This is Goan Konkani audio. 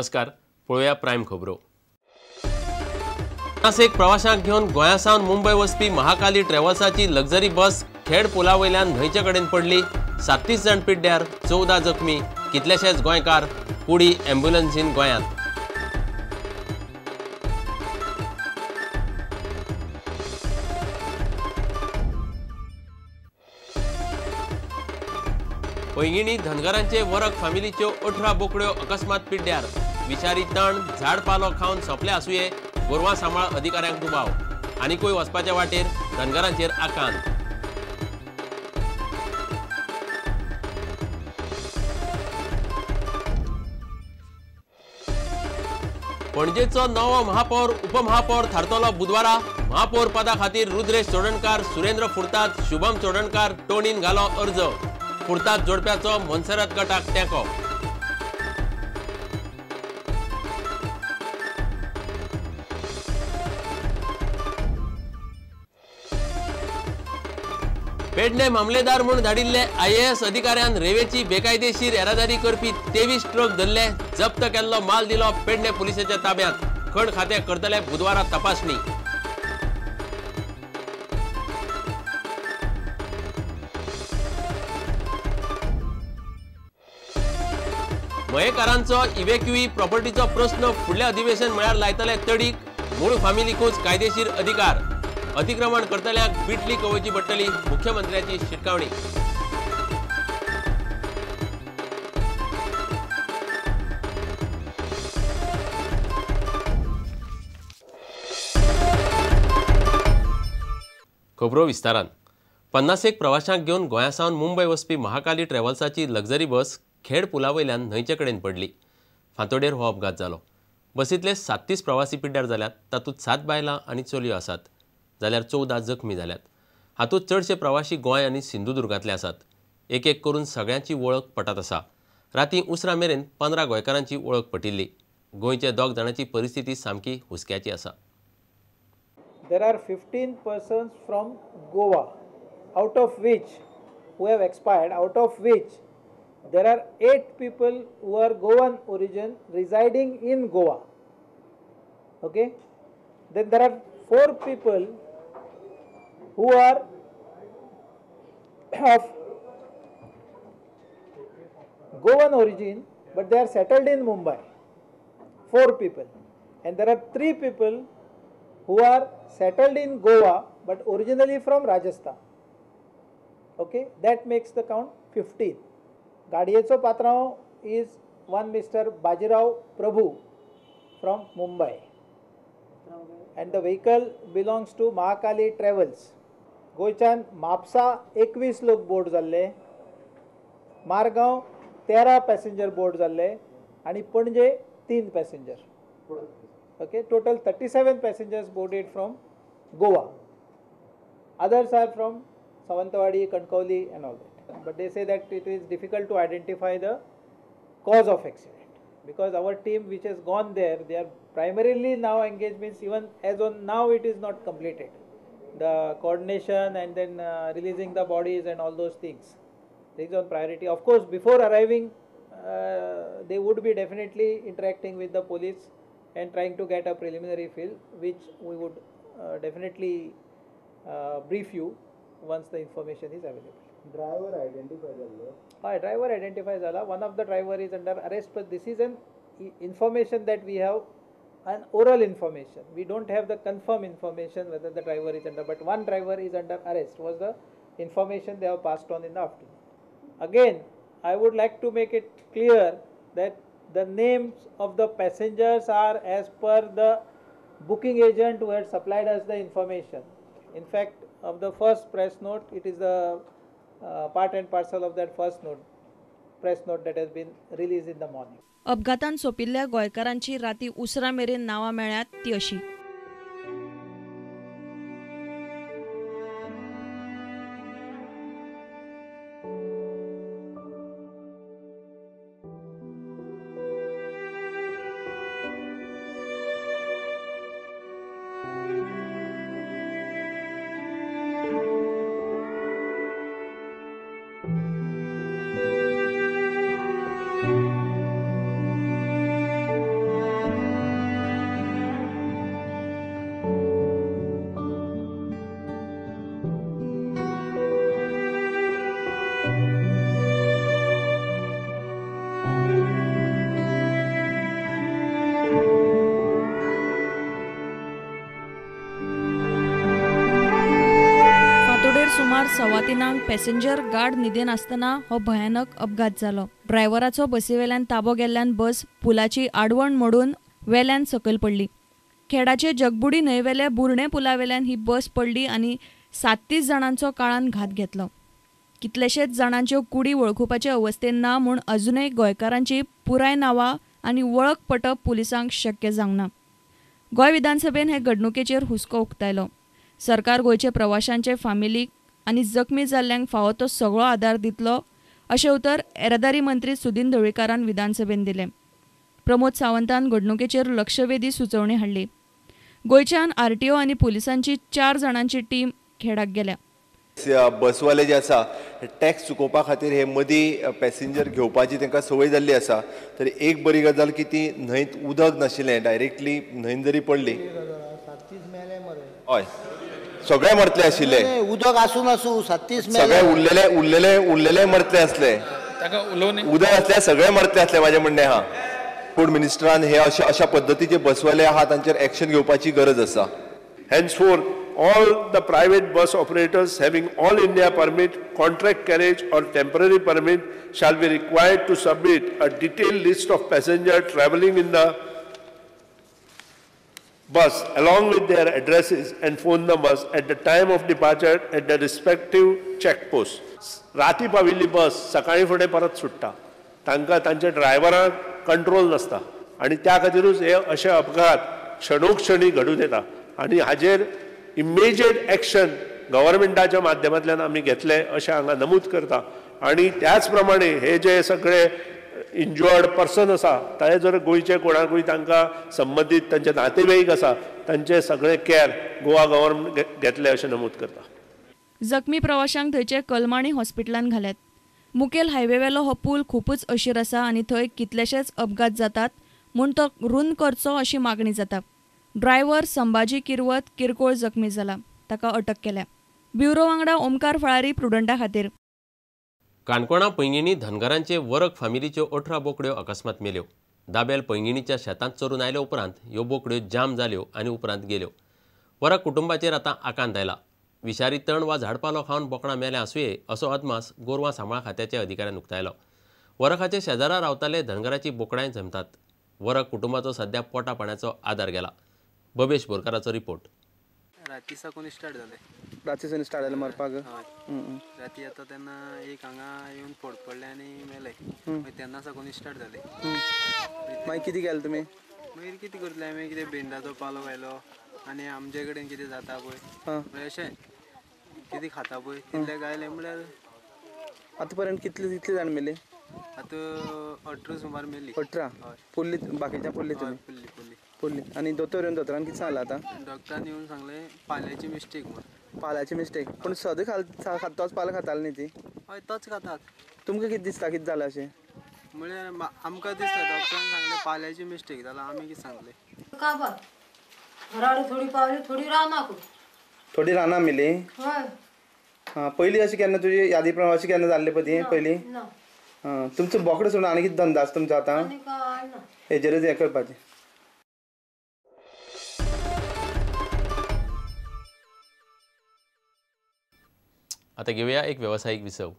नमस्कार, पळोवया प्रायम खबरो. एक प्रवाशांक घेवन गोंया सावन मुंबय वचपी महाकाली ट्रॅव्हल्साची लक्झरी बस खेड पुला वयल्यान न्हंयचे कडेन पडली. 37 जाण पिड्ड्यार, 14 जखमी, कितलेशेच गोंयकार कुडी ॲम्ब्युलन्सीन गोंयांत. पैंगिणी धनगरांचे वरक फामिलीच्यो 18 बोकड्यो अकस्मात पिड्ड्यार. विशारी तण झाड पालो खावन सोंपले आसुये, गोरवां सांबाळ अधिकाऱ्यांक दुबाव. आनिकूय वचपाच्या वाटेर धनगरांचेर आकांत. पणजेचो नवो महापौर उपमहापौर थारतलो बुधवारा. महापौर पदा खातीर रुद्रेश चोडणकार, सुरेंद्र फुर्ताद, शुभम चोडणकार टोणीन घालो अर्ज. फुर्ताद जोडप्याचो मोन्सेरात गटाक तेंको. पेडणे मामलेदार म्हूण धाडिल्ले आयएएस अधिकाऱ्यान रेवेची बेकायदेशीर येरादारी करपी 23 ट्रक धरले. जप्त केल्लो माल दिलो पेडणे पुलिसाच्या ताब्यात. खण खातें करतले बुधवारा तपासणी. मयेकारांचो इव्हॅक्युई प्रॉपर्टीचो प्रस्न फुडलें अधिवेशन म्हळ्यार लायतले तडीक. मूळ फामिलीकूच कायदेशीर अधिकार. अतिक्रमण करतल्यांक बिटली कवयची पडटली, मुख्यमंत्र्याची शिटकावणी. खबरो विस्तारान. 51 प्रवाशांक घेवन गोंया सावन मुंबय वचपी महाकाली ट्रॅव्हल्साची लक्झरी बस खेड पुला वयल्यान न्हंयचे कडेन पडली. फांतोडेर हो अपघात जालो. बसींतले 37 प्रवासी पिड्ड्यार जाल्यात, तातूंत 7 बायलां आनी चलयो आसात, जाल्यार 14 जखमी जाल्यात. हातूंत चडशे प्रवासी गोंय आनी सिंधुदुर्गांतले आसात. एक एक करून सगळ्यांची वळख पटत आसा. रातीं उसरां मेरेन 15 गोंयकारांची वळख पटिल्ली. गोंयच्या 2 जाणांची परिस्थिती सामकी हुस्क्याची आसा. There are 15 persons from Goa, out of which who have expired, out of which there are 8 people who are Goan origin residing in Goa. Okay, then there are 4 people who are of Goan origin but they are settled in Mumbai, 4 people, and there are 3 people who are settled in Goa but originally from Rajasthan. Okay, that makes the count 15. गाडयेचो पात्रांव is one Mr. Bajirao Prabhu from Mumbai, and the vehicle belongs to Mahakali Travels. गोंयच्यान म्हापसा 21 लोक बोर्ड जाल्ले, मारगांव 13 पॅसेंजर बोर्ड जाल्ले आनी Panaji 3 passenger. Okay, total 37 passengers boarded from Goa. Others are from Sawantwadi, Kankavli and all that. But they say that it is difficult to identify the cause of accident because our team which has gone there, they are primarily now engaged, means even as on now it is not completed. The coordination and then releasing the bodies and all those things. This is on priority. Of course, before arriving, they would be definitely interacting with the police and trying to get a preliminary feel, which we would definitely brief you once the information is available. Driver identify झालो? Hi, driver identify झाला. One of the driver is under arrest, but this is an information that we have, an oral information. We don't have the confirmed information whether the driver is under, but one driver is under arrest was the information they have passed on in the afternoon. Again, I would like to make it clear that the names of the passengers are as per the booking agent who had supplied us the information. In fact, of the first press note, it is the part and parcel of that first note, press note that has been released in the morning. अपघातान सोंपिल्ल्या गोंयकारांची राती उसरां मेरेन नांवां मेळ्ळ्यात ती अशी. 3:15 पॅसेंजर गार्ड न्हिदेन आसतना हो भयानक अपघात जालो. ड्रायव्हराचो बसीवेल्यान ताबो गेल्ल्यान बस पुलाची आडवण मोडून वेल्यान सकयल पडली. खेडाचे जगबुडी न्हंयवेल्या बुर्णे पुलावेल्यान ही बस पडली आनी 37 जाणांचो काळान घात घेतलो. कितलेशेच जाणांच्यो कुडी वळखुपाचे अवस्थेन ना म्हूण अजुनय गोंयकारांची पुराय नांवां आनी वळख पटप पुलिसांक शक्य जावंक ना. गोंय विधानसभेन हे घडणुकेचेर हुस्को उक्तायलो. सरकार गोंयचे प्रवाशांचे फामिलीक आनी जखमी जाल्ल्यांक फावो तो सगळो आदार दितलो अशें उतर येरादारी मंत्री सुदिन ढवळीकारान विधानसभेन दिलें. प्रमोद सावंतान घडणुकेचेर लक्षवेधी सुचोवणी हाडली. गोंयच्यान आरटीओ आनी पुलिसांची 4 जाणांची टीम खेडाक गेल्या. बसवाले जे आसा टॅक्स चुकोवपा खातीर हे मदीं पॅसेंजर घेवपाची तांकां संवय जाल्ली आसा. तर एक बरी गजाल की ती न्हंयत उदक नाशिल्लें, डायरेक्टली न्हंयन जरी पडली, हय सगळे मरतले आशिल्ले, उदक आसूं नासूं 37 सगळे उरलेले उरलेले उरलेले मरतले आसले, उदक आसले सगळे मरतले आसले. म्हाजें म्हणणें आहा पूण मिनिस्टरान हे अशा अशा पद्दतीचे बसवाले आहा तांचेर एक्शन घेवपाची गरज आसा. Henceforth, all the private bus operators having all India permit, contract carriage or temporary permit shall be required to submit a detailed list of passengers travelling in the bus along with their addresses and phone numbers at the time of departure at the respective check posts. राती पाविल्ली बस सकाळी फुडें परत सुट्टा, तांकां तांच्या ड्रायव्हरांक कंट्रोल नासता आनी त्या खातीरूच हे अशे अपघात क्षणोक्षणी घडून येता आनी हाजेर इमिजिएट एक्शन गव्हर्मेंटाच्या माध्यमांतल्यान आमी घेतले अशें हांगा नमूद करता. आनी त्याच प्रमाणे हे जे सगळे इंज्युअर्ड पर्सन आसा ते जर गोंयचे कोणाकूय तांकां संबंदीत तांचे नातेवाईक आसा तांचे सगळे केअर गोवा गव्हर्मेंट घेतले अशें नमूद करता. जखमी प्रवाशांक थंयचे कलमाणी हॉस्पिटलान घाल्यात. मुखेल हायवेवेलो हो पूल खूपच अशीर आसा आनी थंय कितलेशेच अपघात जातात म्हूण तो रुंद करचो अशी मागणी जाता. ड्रायव्हर संभाजी किरवत किरकोळ जखमी जाला, ताका अटक केल्या. ब्युरो वांगडा ओमकार फळारी, प्रुडंटा खातीर. काणकोणा पैंगिणी धनगरांचे वरक फामिलीच्यो 18 बोकड्यो अकस्मात मेल्यो. दाबेल पैंगिणीच्या शेतांत चोरून आयले उपरांत ह्यो बोकड्यो जाम जाल्यो आनी उपरांत गेल्यो. वरक कुटुंबाचेर आतां आकांत आयला. विशारी तण वा झाडपालो खावन बोकडां मेल्या आसुये असो अदमास गोरवां सांबाळ खात्याच्या अधिकाऱ्यान उक्तायलो. वरखाचे शेजारा रावताले धनगराची बोकडांय जमतात. वरक कुटुंबाचो सध्या पोटा पाण्याचो आदार गेला. बबेश बोरकाराचो रिपोर्ट. राती साकून स्टार्ट जालें. राती स्टार्ट जालें मरपाक. राती येता तेन्ना एक हांगा येवन फोड पडलें आनी मेलें. मागीर तेन्ना साकून स्टार्ट जालें. मागीर कितें केलें तुमी? मागीर कितें करतलें आमी, कितें भेंडाचो पालो घायलो आनी आमचे कडेन कितें जाता पळय अशें कितें खाता पळय तितलें गायलें म्हळ्यार. आतां पर्यंत कितले कितले जाण मेले? आतां 18 सुमार मेली. 18 पुरली? बाकीच्या पुरली तुमी? पुरली पुरली पुरली. आनी दोतोर येवन दोतोरान कितें सांगलां आतां? डॉक्टरान येवन सांगलें पाल्याची मिस्टेक म्हूण. पाल्याची मिस्टेक? पूण सदां खाता तोच पालो खातालो न्ही ती? हय तोच खातात. तुमकां कितें दिसता कितें जालां अशें? म्हळ्यार आमकां दिसता डॉक्टरान सांगलें पाल्याची मिस्टेक जाला, आमी कितें सांगलें. काबार घराडे थोडी पावली, थोडी रानाकूच. थोडी रानां मेली? हय. हां पयलीं अशें केन्ना तुजी यादी प्रमाण अशें केन्ना जाल्लें पळय पयलीं? हां तुमचो बोकडो सोडून आनी कितें धंदो आसा तुमचो आतां? हेजेरच हें करपाचें. आता घेऊया एक व्यावसायिक विसव.